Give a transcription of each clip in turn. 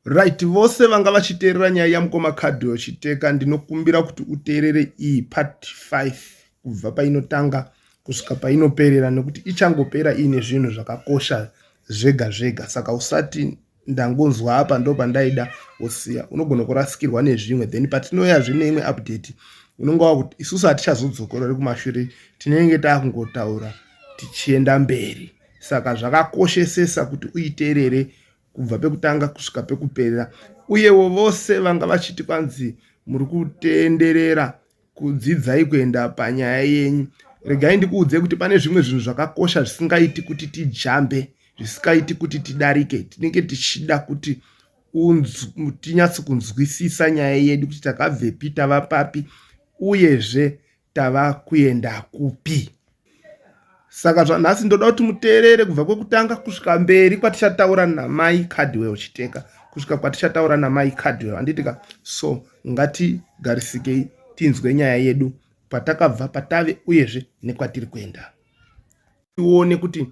Right, vose vanga vachiteerera nyaya yamukoma Cardwell Chiteka, ndinokumbira kuti uteerere iyi part 5 kubva painotanga kusvika painoperera, nekuti ichangopera iine zvinhu zvakakosha zvega zvega. Saka usati ndangonzwa apa ndo pandaida wosiya, unogona kurasikirwa nezvimwe. Then patinouyazve neimwe update, unonga wakuti isusu hatichazodzokorori kumashure, tinenge taakungotaura tichienda mberi. Saka zvakakoshesesa kuti uiteerere kubva pekutanga kusvika pekuperera. Uyewo vose vanga vachiti kwanzi muri kutenderera, kudzidzai kuenda panyaya yenyu. Regai ndikuudze kuti pane zvimwe zvinhu zvakakosha zvisingaiti kuti tijambe, zvisingaiti kuti tidarike. Tinenge tichida kuti tinyatso kunzwisisa nyaya yedu, kuti takabvepi, tava papi, uyezve tava kuenda kupi. Saka zvanhasi ndoda kuti muteerere kubva kwekutanga kusvika mberi kwatichataura namai Cardwell Chiteka, kusvika kwatichataura namai Cardwell, handiti ka? So ngatigarisikei tinzwe nyaya yedu, patakabva, patave, uyezve nekwatiri kuenda. Tione kuti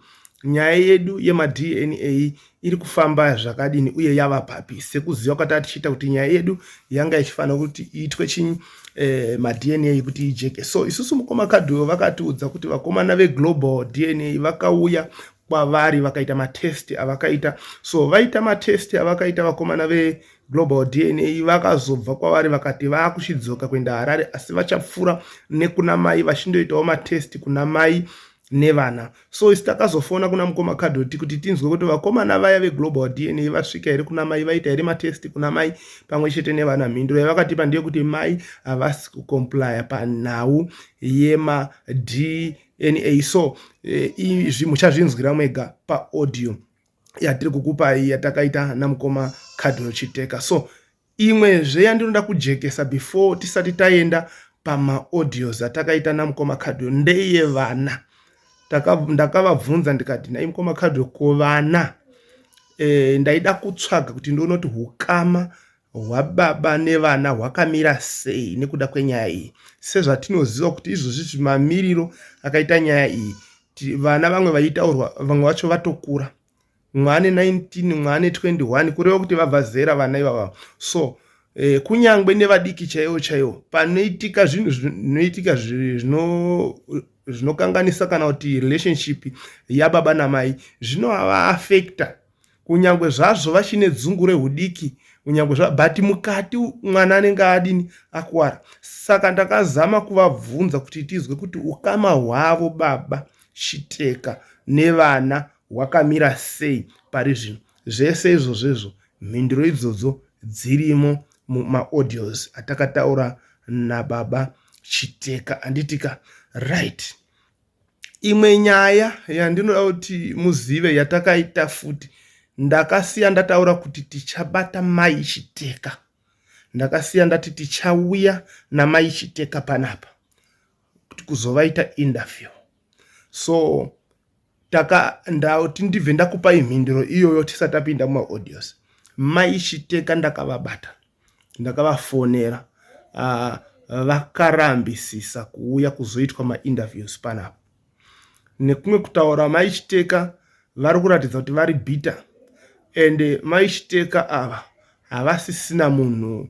nyaya yedu yemaDNA iri kufamba zvakadini uye yava papi, sekuziva kwataa tichiita kuti nyaya yedu yanga ichifanira kuti iitwe chinyi, maDNA kuti ijeke. So isusu mukoma Cardwell vakatiudza kuti vakomana veGlobal DNA vakauya kwavari vakaita matest avakaita. So vaita matest avakaita, vakomana veGlobal DNA vakazobva kwavari vakati vaakuchidzoka kuenda Harare, asi vachapfuura nekuna mai vachindoitawo matest kuna mai nevana. So isi takazofona kuna mukoma Kadoti kuti tinzwe kuti vakomana vaya veGlobal DNA vasvika here kuna mai, vaita here matest kuna mai pamwe chete nevana. Mhinduro yavakatipa ndeyekuti mai havasi kucomplya panhau yema DNA. So izvi muchazvinzwira mwega paaudio yatiri kukupai yatakaita namukoma Cardwell Chiteka. So imwezve yandinoda kujekesa before tisati taenda pamaaudios atakaita namukoma Cardwell ndeyevana. Ndakavabvunza ndikati, "Nai mukoma Cardwell, ko vana?" Ndaida kutsvaga kuti ndione kuti ukama hwababa nevana hwakamira sei nekuda kwenyaya iyi, sezvatinoziva kuti izvozvi zvimamiriro akaita nyaya iyi, vana vamwe vaitaurwa, vamwe vacho vatokura, mumwe ane 19, mumwe ane 21, kureva kuti vabva zera vana ivava. So kunyangwe nevadiki chaivo chaivo, panoitika zvinhu zvinoitika zvinokanganisa kana kuti relationship yababa namai, zvinovaaffecta kunyangwe zvazvo vachine dzungu rehudiki, kunyangwe zva, but mukati mwana anenge adini, akuwara. Saka ndakazama kuvabvunza kuti tizwe kuti ukama hwavo baba Chiteka nevana hwakamira sei pari zvino. Zvese izvozvo, mhinduro idzodzo dzirimo mumaaudios atakataura nababa Chiteka, handitika? Right, imwe nyaya yandinoda kuti muzive yatakaita futi, ndakasiya ndataura kuti tichabata mai Chiteka. Ndakasiya ndati tichauya namai Chiteka panapa kuti kuzovaita interview. So taka ndauti ndibve ndakupai mhinduro iyoyo tisati tapinda mumaaudios. Mai Chiteka ndakavabata, ndakavafonera, vakarambisisa kuuya kuzoitwa mainterviews panapa. Nekumwe kutaura, mai Chiteka vari kuratidza kuti vari bitter, and mai Chiteka ava havasisina munhu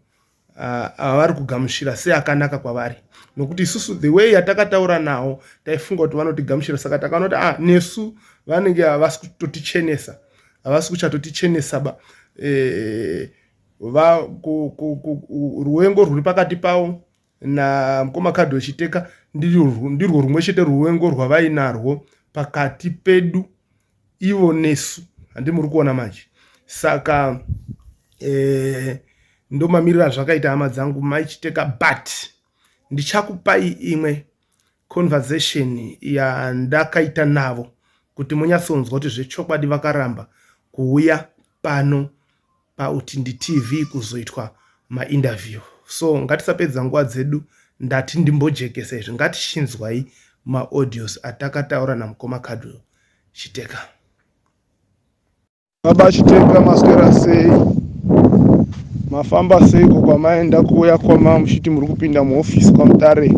avari kugamuchira seakanaka kwavari, nokuti isusu the way yatakataura nawo taifunga kuti vanotigamuchira. Saka takaona kuti ah, nesu vanenge havasi kutotichenesa, havasi kuchatotichenesa ba. Ruwengo rwuri pakati pavo namukoma Cardwell Chiteka ndirwo rumwe chete ruwengo rwavainarwo pakati pedu ivo nesu, handi muri kuona manje? Saka ndomamiriro azvakaita, hama dzangu, mai Chiteka. But ndichakupai imwe conversation yandakaita navo kuti munyatsonzwa kuti zvechokwadi vakaramba kuuya pano paUtindi TV kuzoitwa mainterview. So ngatisapedza nguva dzedu, ndati ndimbojekesa izvi. Ngatichinzwai maaudios atakataura namukoma Cardwell Chiteka. Baba Chiteka, maswera sei? Mafamba seiko kwamaenda kuuya kwama muchiti muri kupinda muhofisi kwaMutare?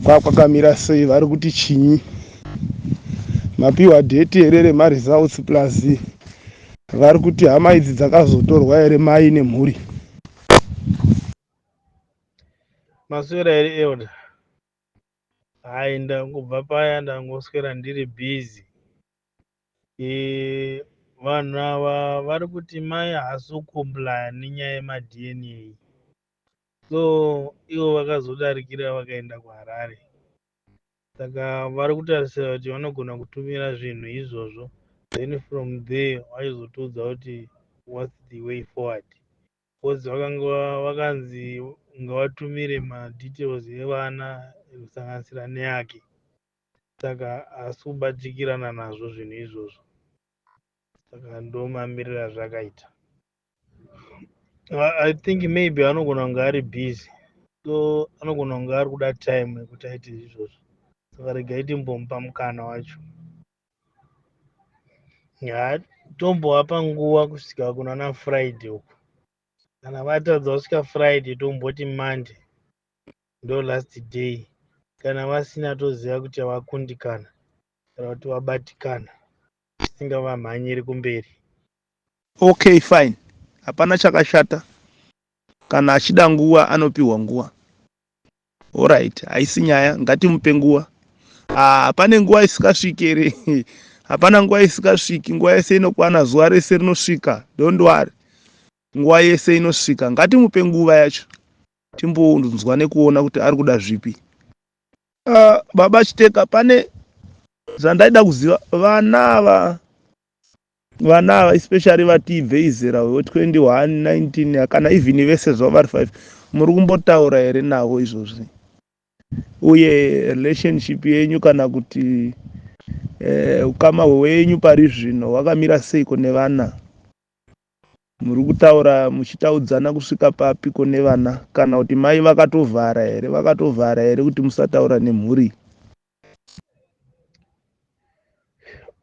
Kwakwakamira sei? Vari kuti chinyi? Mapiwa date here remaresults plus? Vari kuti hama idzi dzakazotorwa here mai nemhuri? Maswera here elder? Hayi ndangobva paya ndangoswera ndiri busy. E, vanhu ava vari kuti mai haasi kucomplya nenyaya yemaDNA. So ivo vakazodarikira vakaenda kuHarare. Saka vari kutarisira kuti vanogona kutumira zvinhu izvozvo then from there vachizotiudza kuti what's the way forward because vakanga vakanzi ngavatumire madetails evana kusanganisira neake saka haasi kubatikirana nazvo zvinhu izvozvo saka ndomamiriro azvakaita. I think maybe anogona kunge ari busy so anogona kunge ari kuda time yekuti aite izvozvo saka regai timbomupa mukana wacho ha tombovapa nguva kusvika kunana Friday uku kana vatadza kusvika Friday tomboti Monday ndo last day kana vasina toziva kuti vakundikana kana kuti vabatikana tisingavamhanyiri kumberi. Okay fine hapana chakashata kana achida nguva anopiwa nguva Alright haisi nyaya ngatimupe nguva ah, pane nguva isikasviki here hapana nguva isikasviki nguva yese inokwana zuva rese rinosvika don't worry nguva yese inosvika ngatimupe nguva yacho timbonzwa nekuona kuti ari kuda zvipi baba Chiteka pane zvandaida kuziva vana ava vana ava especially vati ibvei zera we21 19 kana even vese zvavo vari 5 muri kumbotaura here navo izvozvi uye relationship yenyu kana kuti ukama hwenyu pari zvino hwakamira seiko nevana muri kutaura muchitaudzana kusvika papiko nevana kana kuti mai vakatovhara here vakatovhara here kuti musataura nemhuri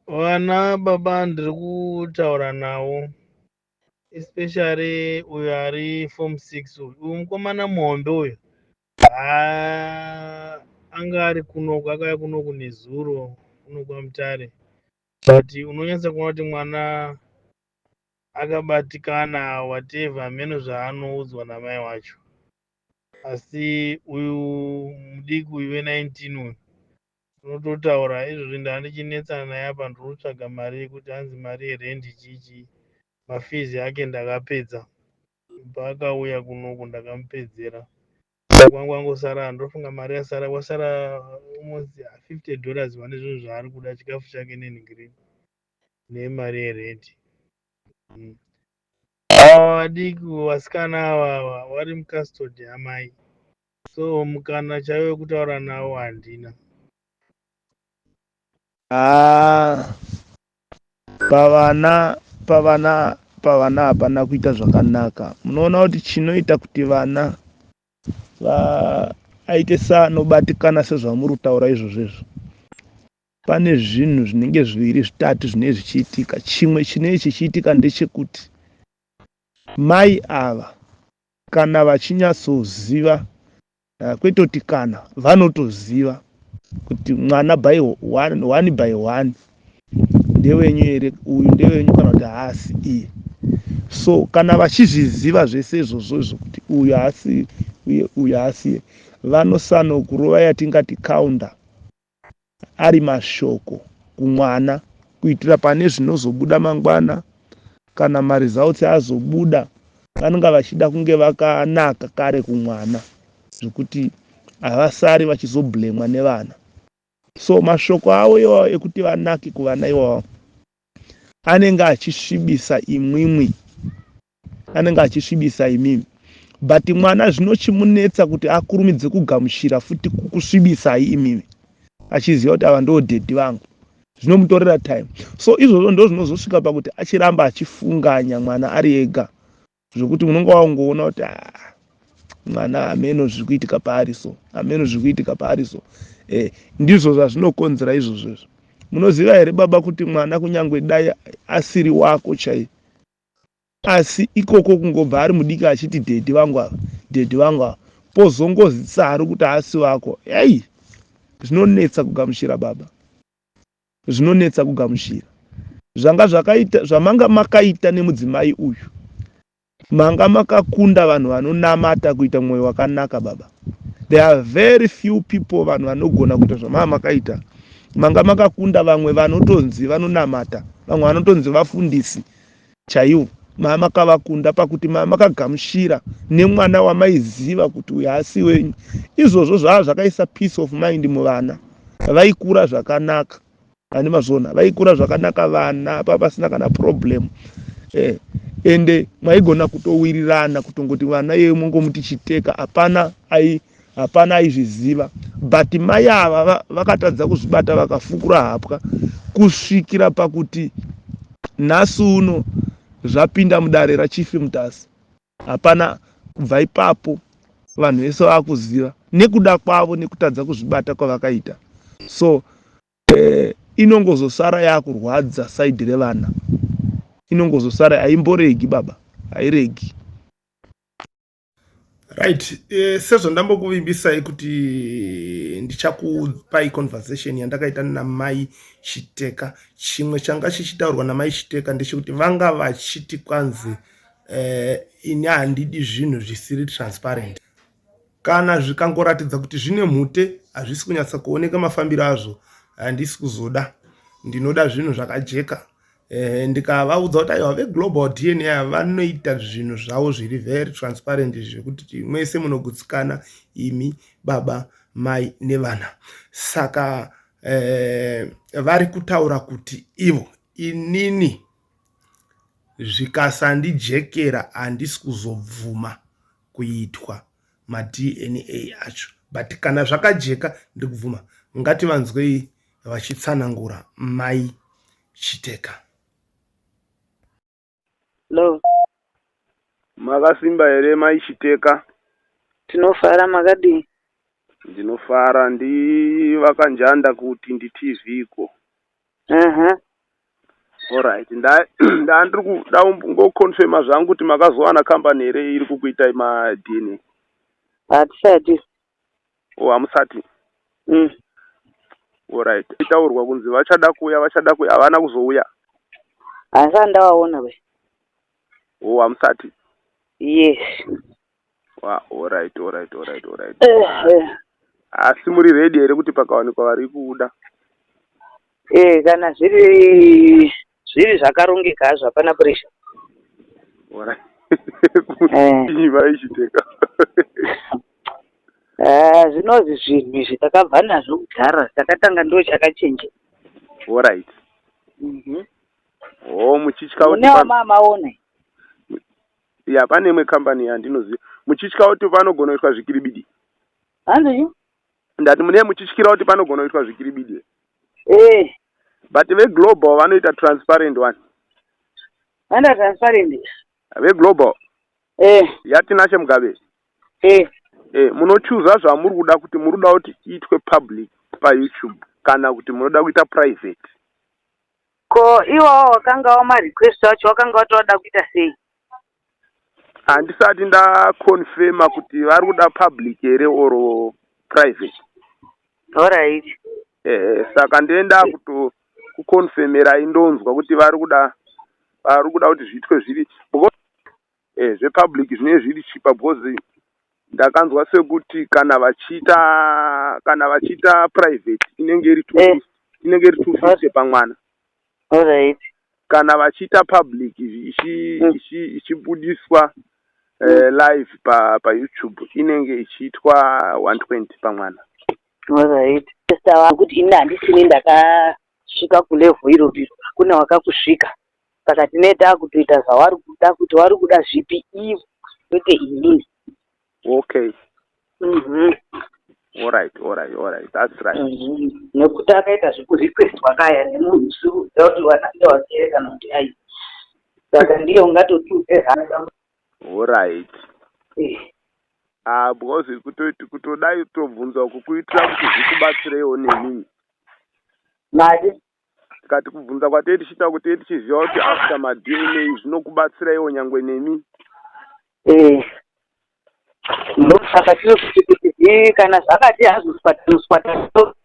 Vana baba ndiri kutaura navo especially uyo ari form 6 uyu uyu mukomana muhombe uyu haa anga ari kunoku akauya kunoku nezuro kuno kwaMutare but unonyatsa kuona kuti mwana akabatikana whatever hameno zvaanoudzwa namai wacho asi uyu mudiki uyu we19 uyu unototaura izvozvi ndaa ndichinetsana naye apa ndiri kutsvaga mari yekuti hanzi mari yerendi chichi mafees ake ndakapedza paakauya kunoku ndakamupedzera kwangu angosara ndofunga mari yasara kwasara almost $50 pane zvinhu zvaari kuda chikafu chake nenhingirini nemari yerendi. Ava vadiki vasikana ava vari mucustody yamai so mukana chaiwo wekutaura navo handina. Haa pavana pavana pavana hapana kuita zvakanaka munoona kuti chinoita kuti vana vaite seanobatikana sezvamuri kutaura izvozvo izvo pane zvinhu zvinenge zviviri zvitatu zvinenge zvichiitika chimwe chinenge chichiitika ndechekuti mai ava kana vachinyatsoziva kwete kuti kana vanotoziva kuti mwana by one, one by one ndewenyu here uyu ndewenyu kana kuti haasi iye so kana vachizviziva zvese izvozvo izvo kuti uyu haasi uye uyu haasi iye vanosanokurova yatingati counter ari mashoko kumwana kuitira pane zvinozobuda mangwana kana maresults azobuda vanonga vachida kunge vakanaka kare kumwana zvekuti havasari vachizoblemwa nevana so mashoko avo iwawo ekuti vanake kuvana iwawo anenge achisvibisa imwimwi anenge achisvibisa imimi but mwana zvinochimunetsa kuti akurumidze kugamuchira futi kukusvibisai imimi achiziva kuti ava ndo daddy vangu zvinomutorera time so izvozvo ndo zvinozosvika pakuti achiramba achifunganya mwana ari ega zvokuti unonge wangoona kuti ah, mwana hameno zviri kuitika paari so hameno zviri kuitika paari so ndizvo zvazvinokonzera izvozvo izvo munoziva here baba kuti mwana kunyange dai asiri wako chai asi ikoko kungobva ari mudiki achiti daddy vangu ava daddy vangu ava pozongozi tsaru kuti haasi wako ei zvinonetsa kugamuchira baba zvinonetsa kugamuchira. Zvanga zvakaita zvamanga makaita nemudzimai uyu manga makakunda vanhu vanonamata kuita mwoyo wakanaka baba. There are very few people vanhu vanogona kuita zvamanga makaita. Manga makakunda vamwe vanotonzi vanonamata, vamwe vanotonzi vafundisi chaivo. Manga makavakunda pakuti manga makagamuchira nemwana wamaiziva kuti uyu haasi wenyu. Izvozvo zvava zvakaisa peace of mind muvana, vaikura zvakanaka. Ani mazvona vaikura zvakanaka vana papasina kana problem eh, ende maigona kutowirirana kutongoti vana iye mongomuti chiteka hapana ai hapana aizviziva but mai ava vakatadza kuzvibata vakafukura hapwa kusvikira pakuti nhasi uno zvapinda mudare rachief Mutasa. Hapana kubva ipapo vanhu vese vakuziva nekuda kwavo nekutadza kuzvibata kwavakaita so eh, inongozosara yakurwadza side revana inongozosara haimboregi baba hairegi. Right, sezvandambokuvimbisai kuti ndichakupai conversation yandakaita namai Chiteka. Chimwe changa chichitaurwa namai Chiteka ndechekuti vanga vachiti kwanzi ini handidi zvinhu zvisiri transparent. Kana zvikangoratidza kuti zvine mhute hazvisi kunyatsa kuoneka mafambiro azvo handisi kuzoda. Ndinoda zvinhu zvakajeka. Ndikavaudza kuti aiwa veGlobal DNA vanoita zvinhu zvavo zviri very transparent zvekuti mwese munogutsikana imi baba mai nevana. Saka vari kutaura kuti ivo inini zvikasandijekera handisi kuzobvuma kuitwa maDNA acho but kana zvakajeka ndiri kubvuma. Ngativanzwei vachitsanangura mai Chiteka. Hello. Makasimba here mai Chiteka? Tinofara makadii? Ndinofara ndi vakanjanda kuti ndi TV ko. Alright, ndandiri kuda kungoconfirma zvangu kuti makazowana company here iri kukuitai ma DNA. Hatisati. Oh, hamusati? Alright. Itaurwa kunzi vachada kuuya, vachada kuuya, havana kuzouya. Handisati ndavaona we. Oh, hamusati? Yes. Wa, alright, alright, alright, alright. Asi muri ready here kuti pakawanikwa vari kuda? Eh, kana zviri zviri zvakarongeka hazvo hapana pressure. Alright. Vaichiteka. Eh, zvinozi zvinhu izvi takabva nazvo kudhara takatanga ndo chakachinja. Alright. Oh, muchitya kuti Mune wamamaona. Ya, pane imwe company yandinoziva. Muchitya kuti panogona kuitwa zvikiribidi. Hanzi? Ndati mune muchityira kuti panogona kuitwa zvikiribidi. Eh. But veGlobal vanoita transparent one. Vanoita transparent. VeGlobal. Eh. YaTinashe Mugabe. Eh. Eh, munochuza zvamuri kuda kuti muri kuda kuti iitwe public paYouTube kana kuti munoda kuita private. Ko iwawo wakanga wama request acho wakanga watoda kuita sei? Handisati ndaconfirma kuti vari kuda public here or private. Alright. Eh, saka ndenda kuto kuconfirmerai ndonzwa kuti vari kuda vari kuda kuti zviitwe zviri because eh, zvepublic zvinenge zviri chipa because ndakanzwa sekuti kana vachiita kana vachiita private inenge iri 250 inenge iri 250 pamwana. Alright. Kana vachiita public ichibudiswa live pa paYouTube inenge ichiitwa 120 pamwana. Alright. Kuti ini handisini ndakasvika kulevel iro iro hakuna wakakusvika saka tinee takutoita zvavari kuda kuti vari kuda zvipi ivo kwete inini. Okay. Alright, alright, alright. That's right. Nekuti akaita zvekurequestwa kaya nemunhu usiri kuziva kuti wana ndewake here kana kuti ai. Saka ndiye ungatotiudze zvaanoda. Alright. Eh. Ah, because kutoti kutodai kutobvunza uku kuitira kuti zvikubatsireiwo nemimi. Mari. Tikati kubvunza kwatee tichiita kuti tee tichiziva kuti after maDNA zvinokubatsiraiwo nyangwe nemi. Eh. Ndosaka tiri kuti kuti kana zvakati hazvo swataniswa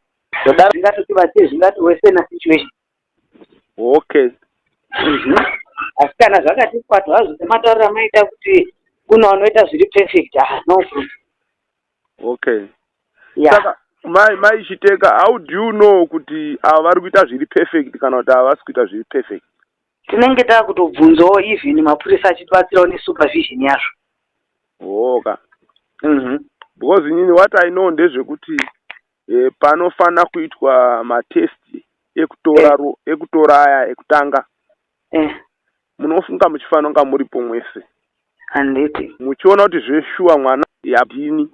zvodaro zvingatotibatsire zvingatiwesena situation. Okay. Mhm. Asi kana zvakati kwatu hazvo sematauriro amaita kuti kune vanoita zviri perfect, ah, no problem. Okay. Ya. Saka mai mai Chiteka, how do you know kuti ava vari kuita zviri perfect kana kuti havasi kuita zviri perfect? Tinenge takutobvunzawo even mapurisa achitibatsirawo nesupervision yazvo. Hoka. Because inini what I know ndezvekuti panofana kuitwa matest ekutora ekutora aya ekutanga. Munofunga muchifanira kunga muripo mwese. Handiti. Muchiona kuti zveshuwa mwana yadini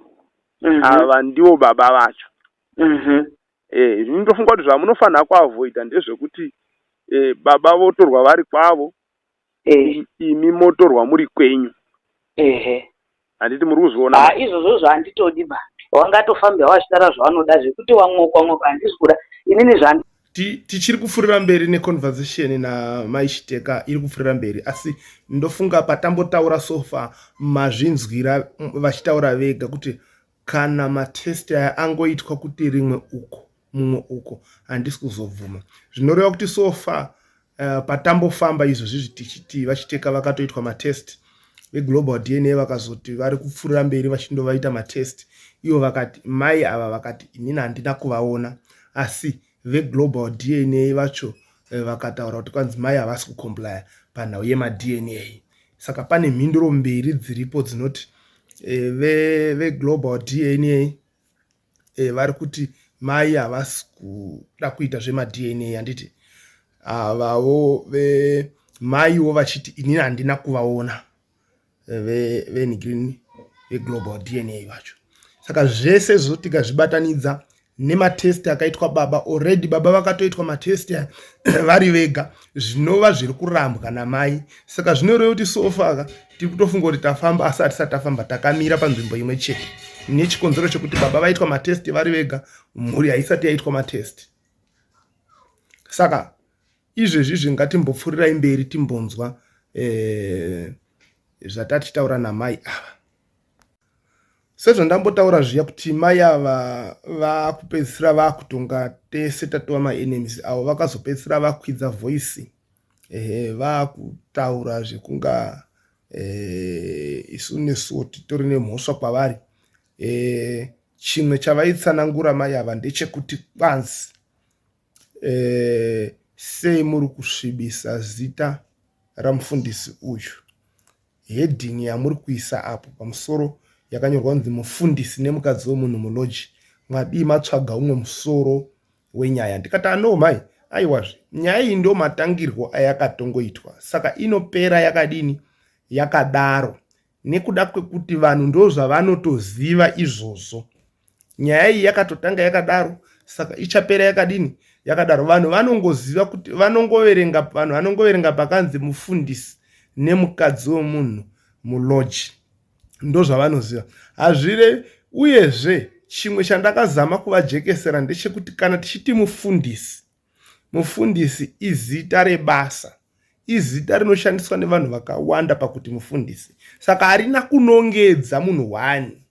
ava ndivo baba vacho. Ini ndofunga kuti zvamunofanira kuavoida ndezvekuti baba votorwa vari kwavo, imi motorwa muri kwenyu. Ehe. Handiti muri kuzviona? Ha, izvozvo zvahanditodi ba. Wangatofambira wachitaura zvavanoda zvekuti wamwokwa mwokwa handisi kuda. Inini zvandi Tichiri kupfuurira mberi neconversation namai Chiteka, iri kupfuurira mberi, asi ndofunga patambotaura so far mazvinzwira vachitaura vega kuti kana matest aya angoitwa kuti rimwe uko mumwe uko handisi kuzobvuma. Zvinoreva kuti so far patambofamba izvozvizvi tichiti vaChiteka vakatoitwa matest, veGlobal DNA vakazoti vari kupfuurira mberi vachindovaita matest. Ivo vakati mai ava vakati inini handina kuvaona, asi veGlobal DNA vacho vakataura kuti kwanzi mai havasi kucomplya panhau yemaDNA. Saka pane mhinduro mbiri dziripo dzinoti veGlobal DNA vari kuti mai havasi kuda kuita zvemaDNA, handiti? Avavo vemaiwo vachiti inini handina kuvaona, vengreen veGlobal DNA vacho. Saka zvese izvozvo tikazvibatanidza nematest akaitwa baba already, baba vakatoitwa matest aya vari vega, zvinova zviri kurambwa namai. Saka zvinoreva kuti so far tiri kutofunga kuti tafamba, asi hatisati tafamba, takamira panzvimbo imwe chete nechikonzero chekuti baba vaitwa matest vari vega, mhuri haisati yaitwa matest. Saka izvezvi ngatimbopfuurirai mberi timbonzwa zvatatichitaura namai ava. Sezvandambotaura zviya kuti mai ava vakupedzisira vakutonga tese tatova maenemies avo, vakazopedzisira vakwidza voice, vakutaura zvekunga isu nesuwo titori nemhosva kwavari. Chimwe chavaitsanangura mai ava ndechekuti kwanzi sei muri kusvibisa zita ramufundisi uyu? Heading yamuri kuisa apo pamusoro yakanyorwa kunzi mufundisi nemukadzi wemunhu mulodge, mwadii matsvaga umwe musoro wenyaya? Ndikati ano mai, aiwazve nyaya iyi ndo matangirwo ayakatongoitwa, saka inopera yakadini yakadaro, nekuda kwekuti vanhu ndo zvavanotoziva izvozvo. Nyaya iyi yakatotanga yakadaro, saka ichapera yakadini yakadaro. Vanhu vanongoziva kuti vanongoverenga, vanhu vanongoverenga pakanzi mufundisi nemukadzi wemunhu mulodge, ndo zvavanoziva, hazvirevi. Uyezve chimwe chandakazama kuvajekesera ndechekuti kana tichiti mufundisi, mufundisi izita rebasa, izita rinoshandiswa nevanhu vakawanda pakuti mufundisi, saka harina kunongedza munhu one.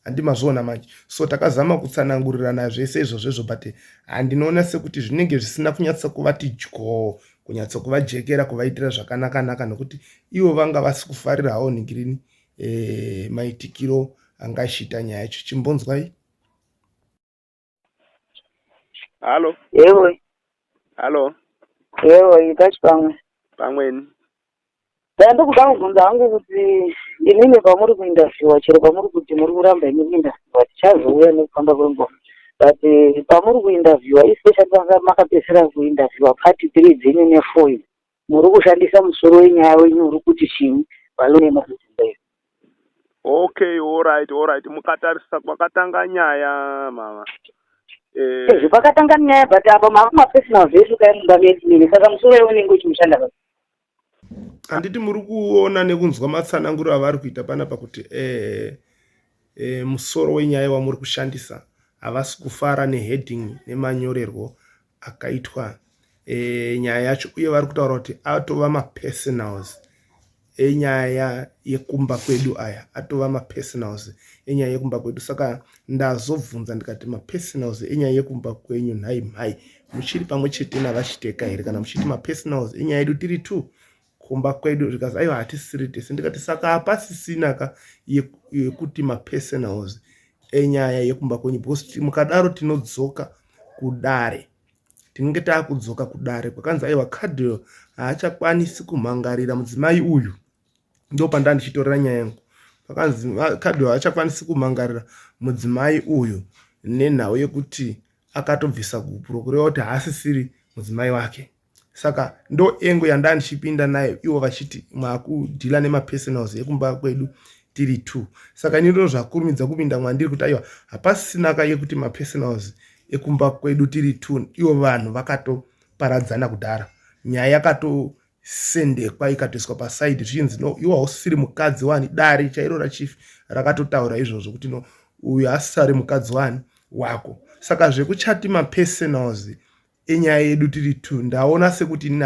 Handi mazviona manje? So takazama kutsanangurirana zvese izvozvo, but handinoona sekuti zvinenge zvisina kunyatsa kuvati dyoo, kunyatsa kuvajekera, kuvaitira zvakanaka-naka, nekuti ivo vanga vasi kufarira hawo ningirini maitikiro anga achiita nyaya yacho. Chimbonzwai. Halo. Yewe. Halo. Yewe, itachi pamwe. Pamweni. Ndandikuda kubvunza hangu kuti inini pamuri kuinterviewa, chero pamuri kuti muri kuramba imi kuinterviewa, tichazouya nekufamba kwenguva, but pamuri kuinterviewa, especially makapedzisira kuinterviewa part 3 dzenyu ne4 iyi, muri kushandisa musoro wenyaya wenyu uri kuti chii balone mukubvunza izvi? Okay, all right. Mukatarisa kwakatanga nyaya, mama. Ezvo pakatanga nyaya, but apa maakumapersonal zvedu kai mumba medu nini, saka musoro iwe unenge uchimushanda pa Handiti muri kuona nekunzwa matsananguro avari kuita panapa kuti musoro wenyaya wamuri kushandisa, havasi kufara neheading nemanyorerwo akaitwa nyaya yacho, uye vari kutaura kuti atova mapersonals enyaya yekumba kwedu aya, atova mapersonals enyaya yekumba kwedu. Saka ndazobvunza ndikati, mapersonals enyaya yekumba kwenyu nhai mhai? Muchiri pamwe chete naVaChiteka here kana muchiti mapersonals enyaya yedu tiri two kumba kwedu? Zvikanzi aiwa, hatisiri tese. Ndikati saka hapasisina ka yekuti mapersonals enyaya yekumba kwenyu, because mukadaro tinodzoka kudare, tinenge taakudzoka kudare kwakanzi aiwa, Cardwell haachakwanisi kumhangarira mudzimai uyu. Ndo pandaa ndichitorera nyaya yangu, pakanzi Cardwell haachakwanisi kumhangarira mudzimai uyu nenhau yekuti akatobvisa gupuro, kureva kuti haasisiri mudzimai wake. Saka ndo angle yandaa ndichipinda nayo, ivo vachiti makudeala nemapersonals ekumba kwedu tiri two. Saka ini ndo zvakurumidza kupinda mwandiri kuti aiwa, hapasisina ka yekuti mapersonals ekumba kwedu tiri two. Ivo vanhu vakatoparadzana kudhara, nyaya yakatosendekwa ikatoiswa paside, zvichinzi no, iwo hausisiri mukadzi wani. Dare chairo rachief rakatotaura izvozvo kuti no, uyu haasisari mukadzi wani wako. Saka zvekuchati mapersonals enyaya yedu tiri two, ndaona sekuti inini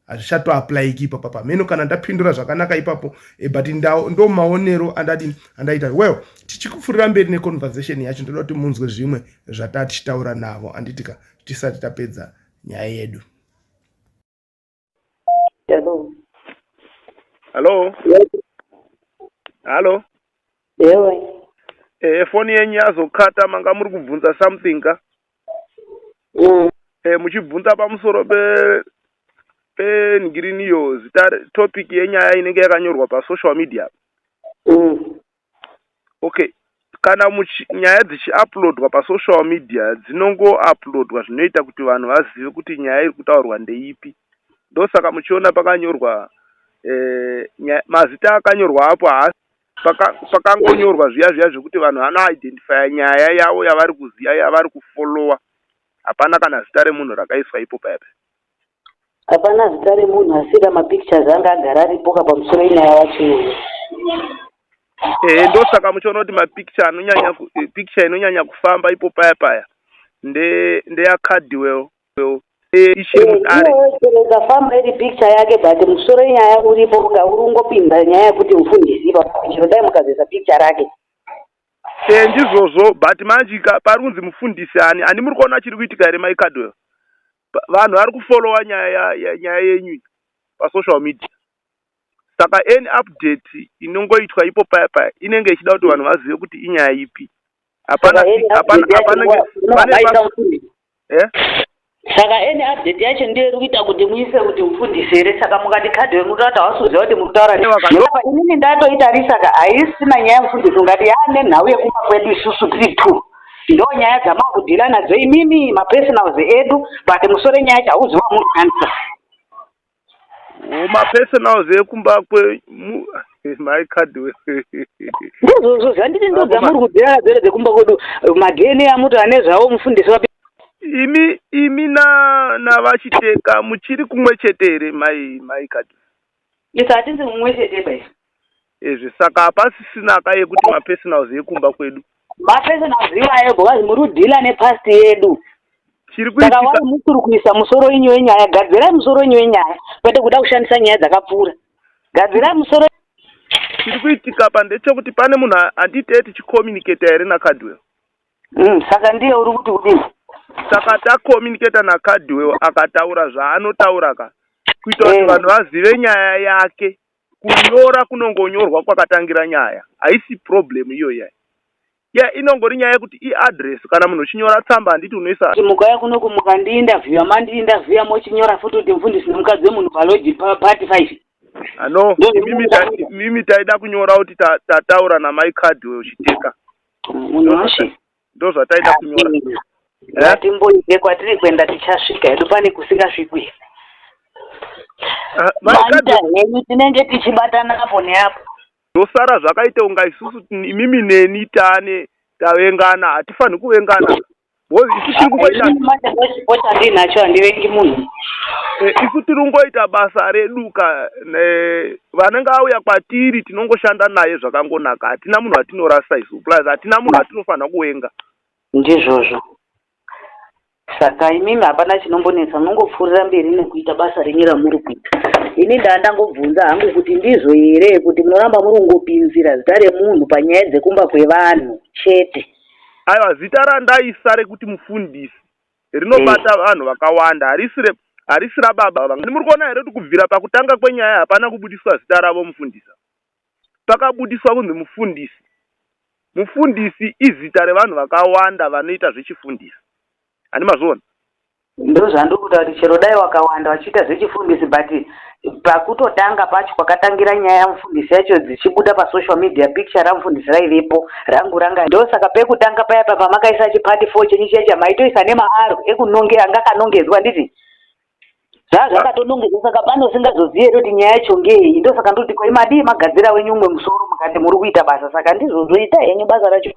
hazvichatoapplyiki ipapo. Pameno kana ndapindura zvakanaka ipapo, but ndo maonero andadini andaita. Well, tichikupfuurira mberi neconversation yacho, ndoda kuti munzwe zvimwe zvatatichitaura navo, handitika, tisati tapedza nyaya yedu. Hello. Hallo, hallo. Ewe. Foni yenyu yazokata, manga muri kubvunza something ka? Muchibvunza pamusoro pe pengirini zita, topic yenyaya inenge yakanyorwa pasocial media. Okay, kana nyaya dzichiuploadwa pasocial media, dzinongouploadwa zvinoita kuti vanhu vazive kuti nyaya iri kutaurwa ndeipi. Ndosaka muchiona pakanyorwa mazita akanyorwa apo haasi pakangonyorwa zviya zviya zvekuti vanhu vanoidentifya nyaya yavo yavari kuziva, yavari kufollowa. Hapana kana zita remunhu rakaiswa ipo paya. Hapana zita remunhu, asika mapictures anga agara aripo ka pamusoro enyaya wacho iyoyo. Ehe, ndosaka muchiona kuti mapicture anonyanya picture inonyanya kufamba ipo paya paya ndeyaCardwell ichiri mudare. Iyoyo ikafamba iri picture yake, but musoro wenyaya uripo ka, uri kungopinda nyaya yekuti mufundisi ipapo, chero dai mukazoisa picture rake. E, ndizvozvo, but manje pari kunzi mufundisi ani ani? Muri kuona chiri kuitika here, mai Cardwell? Vanhu vari kufollowa nyaya nyaya yenyu iyi pasocial media. Saka any update inongoitwa ipo paya paya inenge ichida kuti vanhu vazive kuti inyaya ipi. Hapana Saka any hapana update yacho hapana pane munovaisa mufundisi. Eh? Saka any update yacho ndiyo iri kuita kuti muise kuti mufundisi here? Saka mukati Cardwell, munotaura kuti havasi kuziva kuti muri kutaura Ewa, apa. Inini ndatoitarisa ka, haisina nyaya yemufundisi, ungati yaane nhau yekumba kwedu isusu tiri two. Ndo nyaya dzamakudeala nadzo imimi, mapersonals edu, but musoro wenyaya yacho hauziva wamuri kushandisa. O, mapersonals ekumba kwe mai Cardwell. Ndizvozvo zvanditi, ndo dzamuri kudeala nadzo here dzekumba kwedu, maDNA amuti ane zvavo mufundisi wapi? Imi na navaChiteka muchiri kumwe chete here, mai Cardwell? Isu hatisi mumwe chete bai. Ezvi saka hapasisina ka yekuti mapersonals ekumba kwedu. Mapersonals iwayo because muri kudeala nepast yedu. Chiri Saka kuitika wai musiri kuisa musoro wenyu wenyaya? Gadzirai musoro wenyu wenyaya, kwete kuda kushandisa nyaya dzakapfuura. Gadzirai musoro. Chiri kuitika pa ndechekuti pane munhu handitee tichicommunicata here naCardwell? Saka ndiye uri kuti kudini? Saka tacommunicata naCardwell, akataura zvaanotaura ka, kuita kuti vanhu vazive nyaya yake. Kunyora kunongonyorwa kwakatangira nyaya, haisi problem iyo iya. Ya, inongori nyaya yekuti iaddress. Kana munhu uchinyora tsamba, handiti unoisa Kuti mukauya kunoku mukandiinterviewa, mandiinterviewa, mochinyora futi kuti mufundisi nemukadzi wemunhu palodge part 5. Ano Ndo imimi zvinoda. Imimi taida kunyora kuti tataura namai Cardwell Chiteka. Munhu washe. Ndo zvataida kunyora. Eh? Ngatimboite kwatiri kuenda, tichasvika hedu, pane kusingasvikwi. Ah, mai Maita Cardwell henyu, tinenge tichibatana apo neapo. Zvosara zvakaita unga isusu imimi neni tane tavengana. Hatifaniri kuvengana because isu tiri kungoita Inini manje ndochipo chandinacho, handivengi munhu. Isu tiri kungoita basa redu ka. Vanenge auya kwatiri tinongoshanda naye zvakangonaka. Hatina munhu atinorasa isu, plus hatina munhu atinofanira kuvenga. Ndizvozvo. Saka imimi hapana chinombonetsa, munongopfuurira mberi nekuita basa renyu ramuri kuita. Ini ndaa ndangobvunza hangu kuti ndizvo here kuti munoramba muri kungopinzira zita remunhu panyaya dzekumba kwevanhu chete? Aiwa, zita randaisa rekuti mufundisi. Rinobata vanhu vakawanda, harisi harisi rababa. Muri kuona here kuti kubvira pakutanga kwenyaya hapana kubudiswa zita ravo mufundisa? Pakabudiswa kunzi mufundisi. Mufundisi izita revanhu vakawanda vanoita zvechifundisi. Handi mazviona? Ndozvandiri kutaura kuti chero dai wakawanda vachiita zvechifundisi but pakutotanga pacho kwakatangira nyaya yamufundisi yacho dzichibuda pasocial media picture ramufundisi raivepo rangu ranga ndosaka pekutanga paya pa pamakaisa chipart 4 chenyu chiya chamaitoisa nemaaro ekunonge anga akanongedzwa handiti zvaa zvakatonongedzwa saka pane usingazozivi here kuti nyaya yacho ngeyeyi ndosaka ndoti ko madii magadzira wenyu umwe musoro mukati muri kuita basa saka ndizvozvo itai henyu basa racho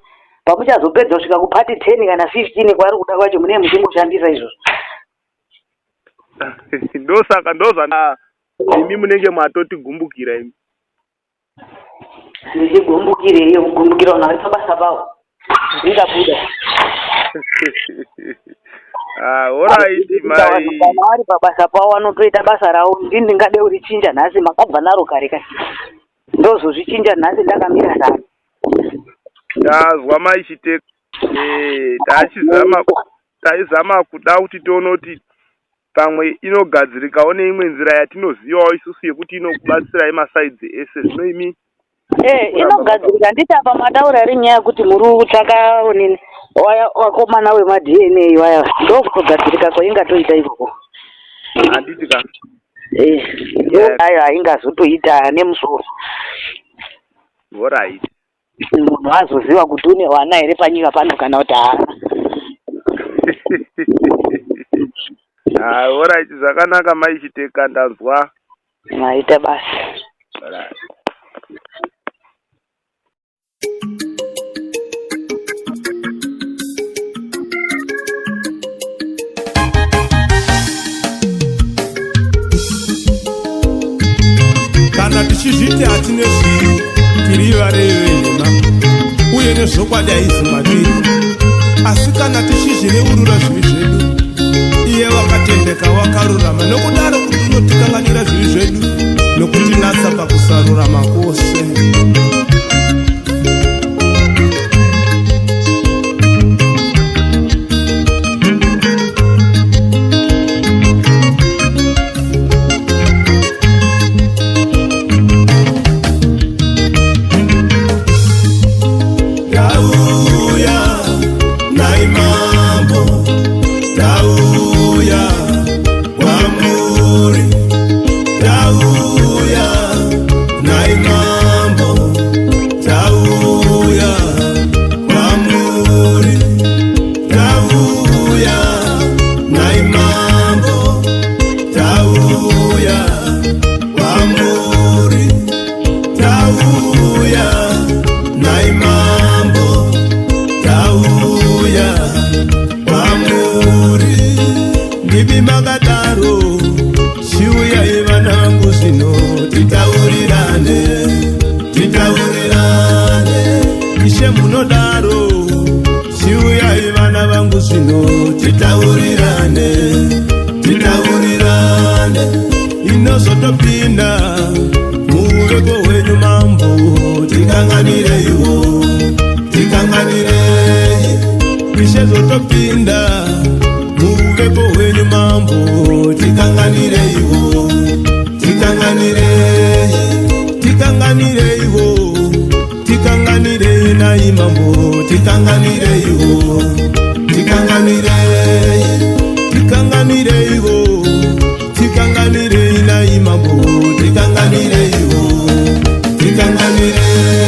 pamuchazopedza kusvika kupati 10 kana 15 kwaari kuda kwacho munee muchingoshandisa izvozvo. Ndosaka ndozva imi munenge matotigumbukira imi. Ndichigumbukirei kugumbukira vanhu vari pabasa pavo zvingabuda. Ah, alright mai. Kana vari pabasa pavo vanotoita basa ravo ndini ndingade kurichinja nhasi makabva naro kare kare ndozozvichinja nhasi ndakamira sani. Ndazwa mai Chiteka. Eh, tachizama taizama kuda kuti tione kuti pamwe inogadzirikawo neimwe nzira yatinozivawo isusu yekuti inokubatsirai masaidzi ese zvino imi Eh, inogadzirika handiti apa mataura here nyaya yekuti muri kutsvaka onini waya wakomana wemaDNA waya ndokutogadzirika kwaingatoita ikoko handiti ka eh ndo ayo aingazotoita nemusoro Horaiti. Munhu azoziva kuti une vana here panyika pano kana kuti haana. Ah, horaiti zvakanaka mai Chiteka ndanzwa. Maita basa. Horaiti. Kana tichizviti hatine zvivi, tiri varevi venhema, uye nezvokwadi haizi matiri. Asi kana tichizvireurura zvivi zvedu, iye wakatendeka wakarurama, nokudaro kuti unotikanganwira zvivi zvedu nokutinatsa pakusarurama kwose. Tauya nai mambo, tauya kwamuri, tauya nai mambo, tauya kwamuri, tauya nai mambo, tauya kwamuri, tauya nai mambo, tauya kwamuri. Ndimi makadaro, chiuyai vana vangu zvino titaurirane, titaurirane. Ishe munodaro, chiuyai vana vangu zvino titaurirane, titaurirane. Inozotopinda muuveko hwenyu mambo, tikanganireiwo, tikanganirei. Ishe zvotopinda muuvepo hwenyu mambo, tikanganireiwo, tikanganirei, tikanganireiwo, tikanganirei nai mambo, tikanganireiwo, tikanganirei, tikanganireiwo, tikanganirei nai mambo, tikanganireiwo, tikanganirei.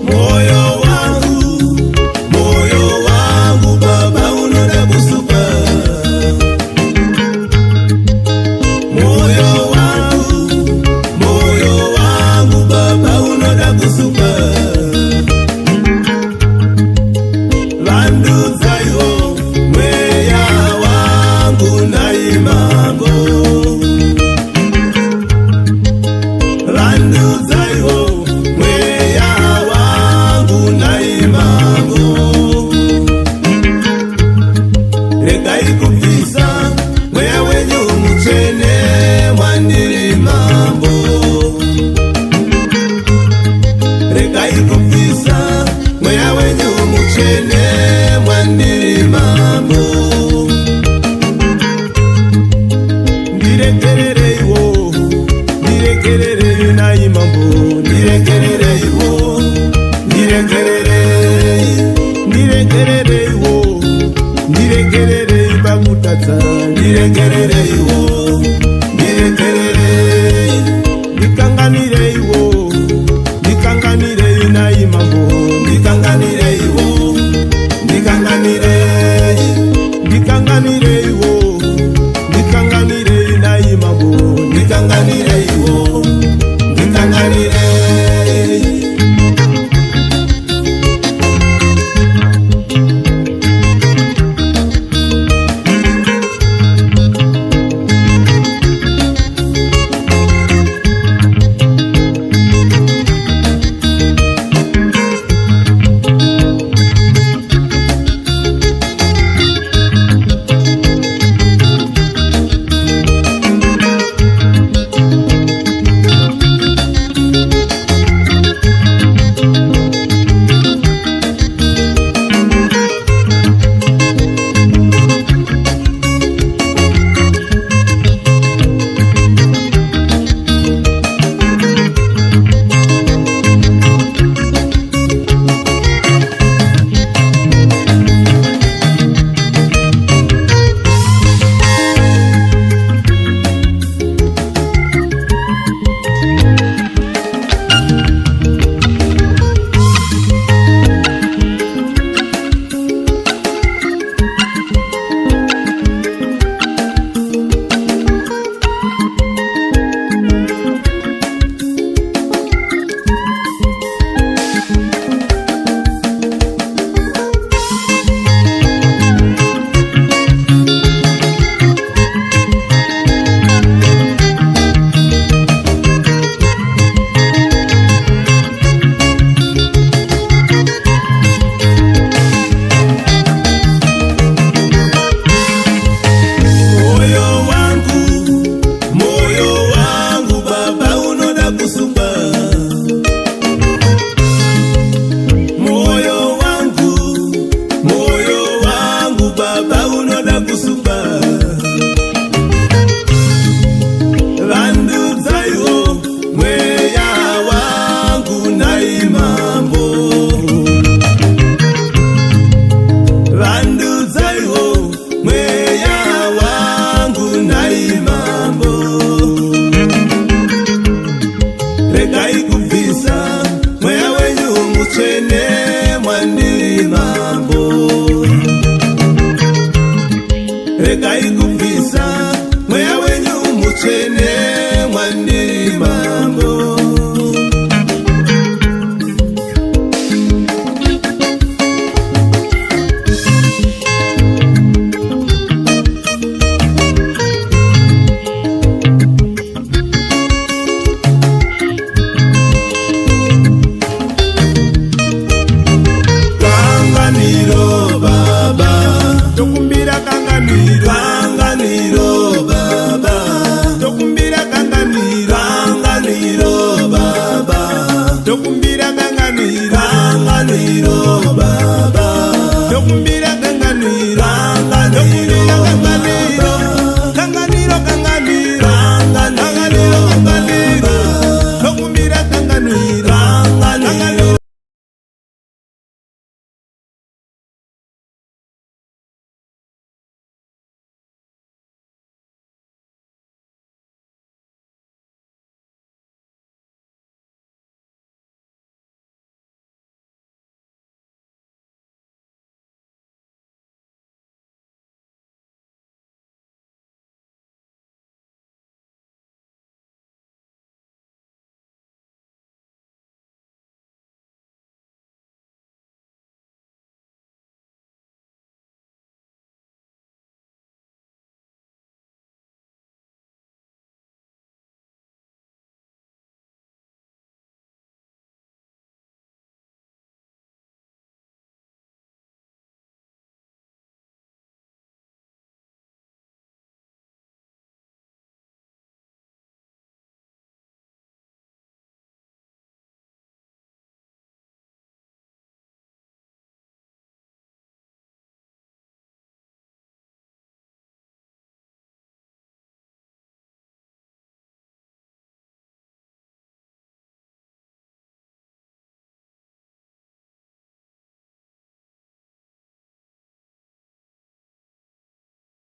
Moyo wangu, moyo wangu baba unoda kusupa. Moyo wangu, Ndiregerereiwo, ndiregererei nai mambo, ndiregerereiwo, ndiregererei, ndiregerereiwo, ndiregererei pakutadza, ndiregerereiwo, ndiregererei, ndikanganireiwo, ndikanganirei nai mambo, ndikanganireiwo, ndikanganirei, ndikanganireiwo, ndikanganirei nai mambo, ndikanganirei.